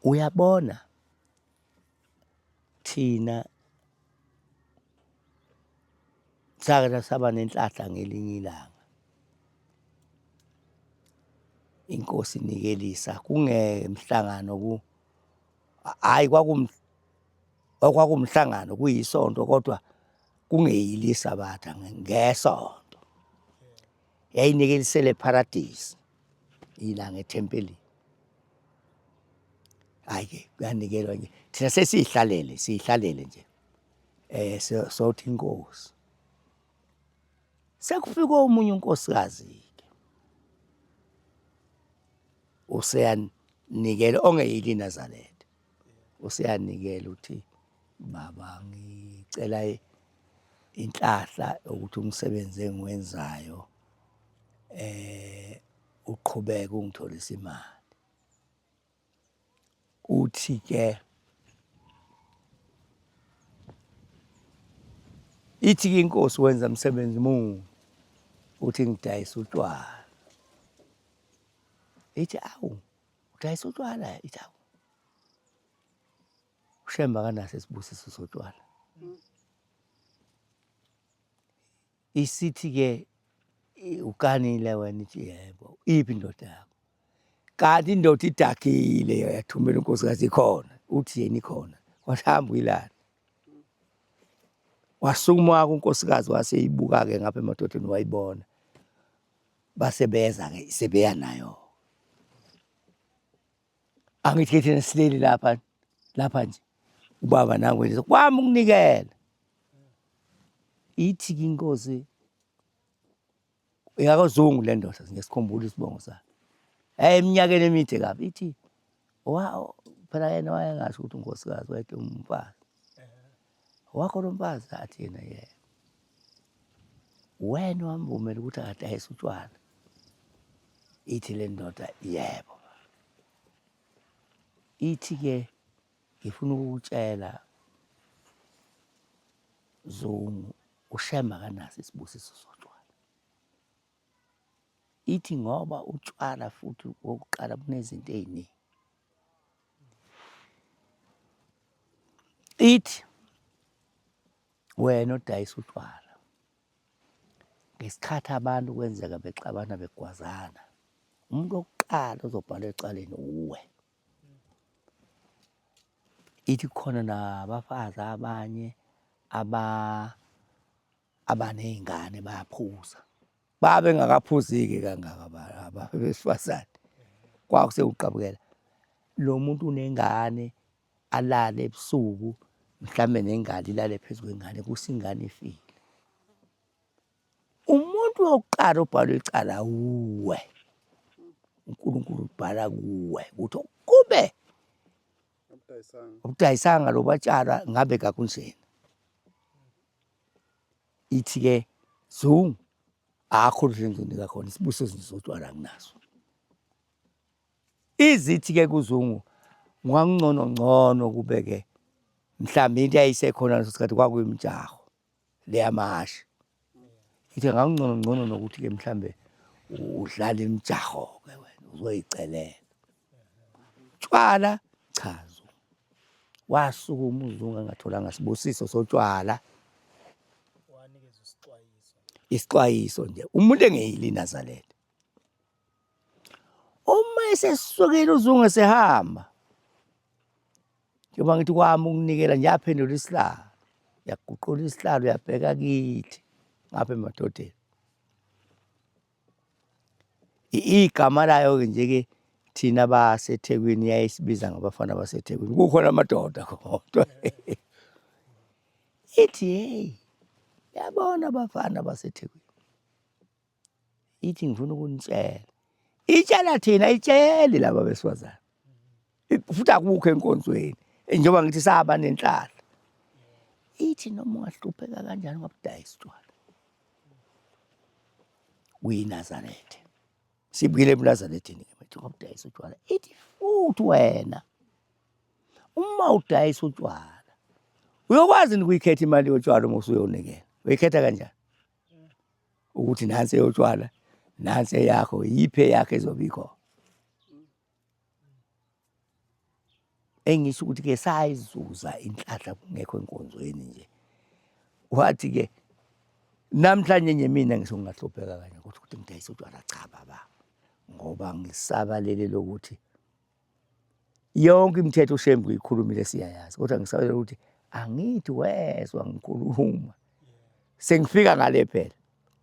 Uyabona thina sake saba nenhlahla ngelinye ilanga. Inkosi inikelisa kungemhlangano ku hhayi kwakum okwakumhlangano kuyisonto kodwa kungeyilo isabatha ngesonto. Yayinikelisele ePharadisi ilanga ethempelini. Hhayi ke kuyanikelwa nje thina sesiyihlalele siyihlalele nje eh sothi inkosi. Sekufike omunye unkosikazi ke useyanikela ongeyilo iNazaretha useyanikela uthi baba ngicela inhlahla ukuthi umsebenzi engiwenzayo eh uqhubeke ungitholisa imali. Uthi ke ithi ke inkosi wenza msebenzi muni uthi ngidayisa utshwala. Ithi awu udayisa utshwala ithi awu uShembe akanaso isibusiso sotshwala. Isithi ke ukanile wena ithi yebo iphi indoda yakho kanti indoda idakile yathumela unkosikazi ikhona uthi yena ikhona wahamba uyilala wasukuma unkosikazi waseyibuka-ke ngapha emadodeni wayibona base beza-ke sebeya nayo angithi ke thina sileli lapha lapha nje ubaba nangu kwami ukunikela ithi ke inkosi yakozungu le ndoda ngesikhumbula isibongo sakhe hey eminyakeni emide kabi ithi wa phela yena wayengasho ukuthi unkosikazi wayethe umfazi wakho lo mfazi athi yena yena wena wamvumela ukuthi akadayise utshwala ithi le ndoda yebo ithi ke ngifuna ukukutshela Zungu uShembe akanaso isibusiso sotshwala ithi ngoba utshwala futhi wokuqala bunezinto ey'ningi ithi wena odayisa utshwala ngesikhathi abantu kwenzeka bexabana begwazana umuntu wokuqala ozobhalwa ecaleni uwe ithi khona nabafazi abanye aba abaney'ngane bayaphuza babengakaphuziki kangaka besifazane kwakusekuqabukela lo muntu unengane alale ebusuku mhlambe nengane ilale phezu kwengane kusingane ifile umuntu wokuqala obhalwe icala uwe uNkulunkulu ubhala kuwe ukuthi kube ubudayisanga lo batshalwa ngabe kakunjena ithi ke zungu akho lutho engizonika khona isibusiso sotshwala nginaso Izithi ke kuZungu ngwangcono ngcono kube ke mhlawumbe into yayisekhona leso sikhathi kwakuyimijaho leyamahhashi. Ithi ngakungcono ngcono nokuthi ke mhlambe udlala imijaho ke wena uzoyicelela. Tshwala cha Zungu. Wasukuma uZungu engatholanga sibusiso sotshwala. Isixwayiso nje umuntu engeyile iNazaretha. Uma esesukile uZungu esehamba njengoba ngithi kwami ukunikela nje yaphendula isihlalo yaguqula isihlalo yabheka kithi ngapha emadodeni igama layo-ke nje-ke thina baseThekwini yayisibiza ngabafana baseThekwini kukhona amadoda kodwa ithi hey yabona abafana baseThekwini ithi ngifuna ukunitshela itshela thina itsheli laba besifazane futhi akukho enkonzweni njengoba ngithi saba nenhlahla ithi noma ungahlupheka kanjani ungabudayisa utshwala uyiNazaretha sibukile ebuNazaretheni ke manje ungabudayisa utshwala ithi futhi wena uma udayisa utshwala uyokwazi ukuyikhetha imali yotshwala uma usuyonikela uyikhetha kanjani ukuthi nansi eyotshwala nansi eyakho yiphi eyakho ezobe ikhona. Engisho ukuthi ke sayizuza inhlanhla kungekho enkonzweni nje. Wathi ke namhlanje nje mina ngisho ngingahlupheka kanje ukuthi ukuthi ngidayisa utshwala cha baba ngoba ngisaba leli lokuthi yonke imithetho uShembe uyikhulumile siyayazi kodwa ngisaba ukuthi angithi wezwa ngikhuluma sengifika ngale phela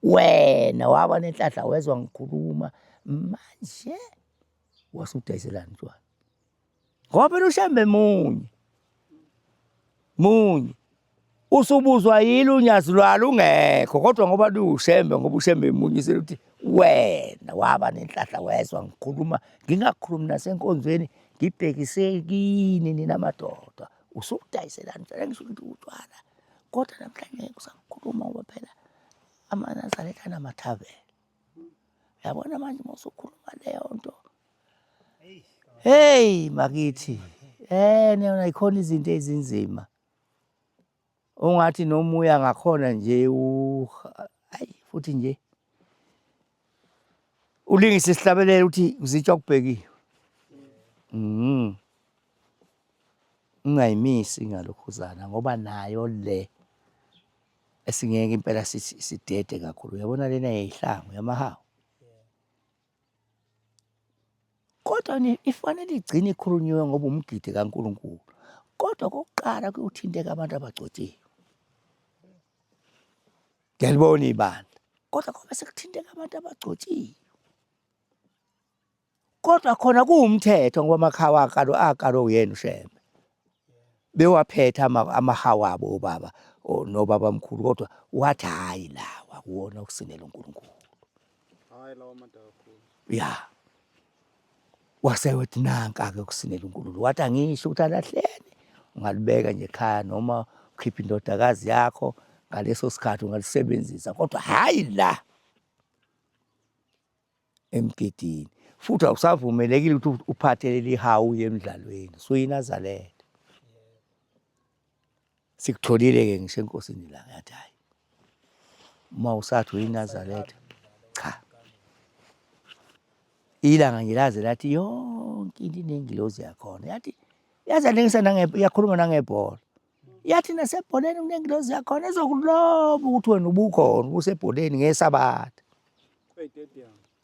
wena waba nenhlanhla wezwa ngikhuluma manje wasudayiselana utshwala ngoba phela uShembe munye munye usubuzwa yini unyazi lwalo ungekho kodwa ngoba luwushembe ngoba ushembe munye seluthi wena waba nenhlahla wezwa ngikhuluma ngingakhulumi nasenkonzweni ngibhekise kini nina madoda usukudayiselani mhlawumbe ngisho ukuthi utshwala kodwa namhlanje ngeke usakhuluma ngoba phela amanazaretha anamathaveni Yabona manje uma usukhuluma leyo nto. Hey makithi. Eh niyona ikhona izinto ezinzima. Ungathi noma uya ngakhona nje u ayi futhi nje ulingise isihlabelelo uthi uzitsha kubhekiwe. Mhm. Ungayimisi ngalokhuzana ngoba nayo le esingeke impela sidede kakhulu uyabona lena yayihlangu yamahawu kodwa ifanele igcine ikhulunyiwe ngoba umgidi kaNkulunkulu kodwa kokuqala kuyothinteka abantu abagcotshiwe ngiyalibona ibandla kodwa kobe sekuthinteka abantu abagcotshiwe Kodwa khona kuwumthetho ngoba amakhawa akalo akalo uyena uShembe. Bewaphethe amahawu abo obaba nobaba mkhulu kodwa wathi hayi lawa kuwona ukusinela uNkulunkulu. Hayi lawa amade kakhulu. Ya. Wase wethi nanka ke ukusinela uNkulunkulu. Wathi angisho ukuthi alahleni. Ungalibeka nje ekhaya noma ukhiphe indodakazi yakho ngaleso sikhathi ungalisebenzisa kodwa hayi la. Emgidini futhi awusavumelekile ukuthi uphathe leli hawu uye emdlalweni suyinazaletha sikutholile-ke ngisho enkosini la yathi hhayi uma usathi uyinazaletha cha ilanga nje laze lathi yonke into inengilozi yakhona yathi yaze yalingisa yakhuluma nangebhola Yathi nasebholeni kunengilozi yakhona ezokuloba ukuthi wena ubukhona ubusebholeni ngesabatha.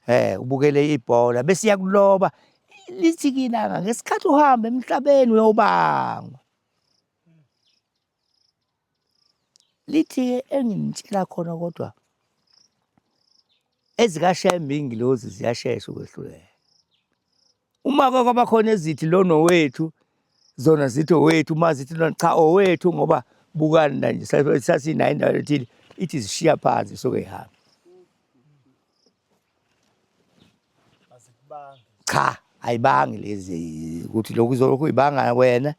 Eh ubukele ibhola bese iyakuloba lithi kilanga ngesikhathi uhamba emhlabeni uyobangwa. Lithi enginitshela khona kodwa ezikaShembe ingilozi ziyashesha ukwehluleka. Uma ke kwaba khona ezithi lona owethu zona zithi owethu uma zithi lona cha owethu ngoba bukani la nje sasinayo indawo ethile ithi zishiya phansi isuke ihamba. Cha ayibangi lezi ukuthi lokhu izolokhu ibanga wena.